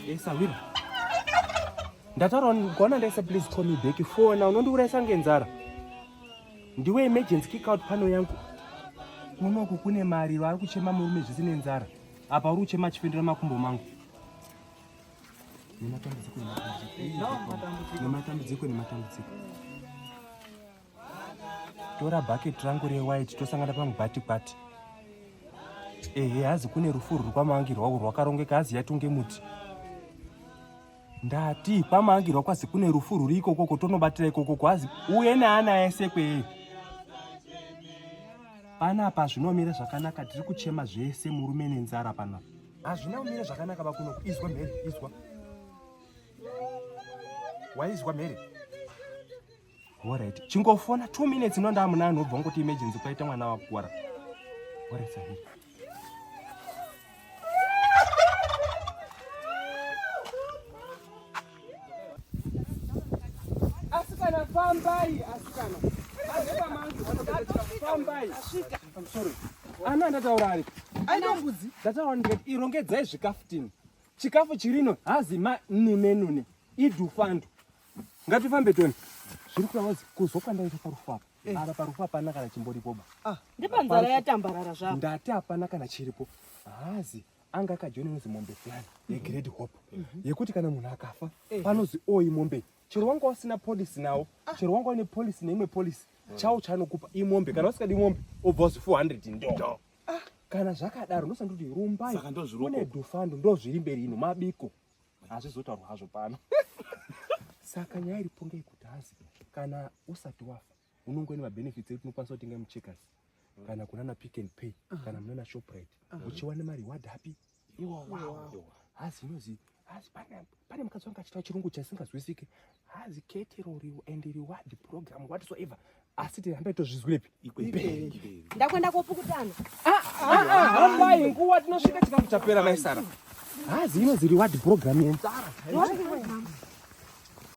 Esawira. Ndataura gona ndaisa please call me back fona unondiurayisa ngenzara. Ndiwe emergency kick out pano yangu. Kunoku kune mariro ari kuchema murume zvese nenzara. Apa uri kuchema achifendera makumbo mangu. Nematambudziko nematambudziko nematambudziko. Tora bucket rangu rewhite tosangana pamubati kwati. Ehe hazi kune rufu ruri kwamaangirwa urwu rwakarongeka hazi yatunge muti. Ndati kwamaangirwa kwazi kune rufu ruri ikokoko tonobatira ikokoko hazi uye neana ese kwee. Panapa zvinomira zvakanaka tiri kuchema zvese murume nenzara panapa. Hazvina kumira zvakanaka vakunoku izwa mhere izwa. Waizwa mhere? Alright. Chingofona 2 minutes ino ndamuna anobva ngoti emergency kwaita mwana wakuwara. Alright sahiri. Asikana fambai asikana. Fambai. I'm sorry. Ana ndataura ari. Aina mbudzi. Ndataura ndikati irongedzai zvikafu tini. Chikafu chirino hazi ma nune nune. Idufandu. Ngatifambe toni. Zviri kureva kuzwa kwandaita parufu apa. Eh. Apa parufu hapana kana chimboripo ba. Ah, ndipanzara yatambarara zvako. Ndati hapana kana chiripo. Hazi anga akajoina inonzi mombe plan yeGreat Hope yekuti kana munhu akafa eh. panozi oyi mombe chero wanga usina policy nawo ah. chero wanga une policy neimwe policy chawo chaanokupa imombe kana usikadi mombe obva uzi 400 ndo ah. kana zvakadaro ndosandoti rumbai kune dhufando ndozviri mberi ino mabiko hazvizotaurwa hazvo pano saka nyaya iripo ngeyekuti hazi kana usati wafa unonge une mabenefits ekuti unokwanisa kutenga mucheckers kana kunana pick and pay kana munana shoprite uchiwana mareward api iwawawo hazi inozi hazi pane mukadzi wanga achitaura chirungu chasingazwisike hazi ketero and reward program whatsoever asi tirambe tozvizwirepi ikwemberi ndakwenda kopukutana ah, ah, ah, hambai nguva tinosvika chikafu chapera maisara hazi inozi reward program yenzara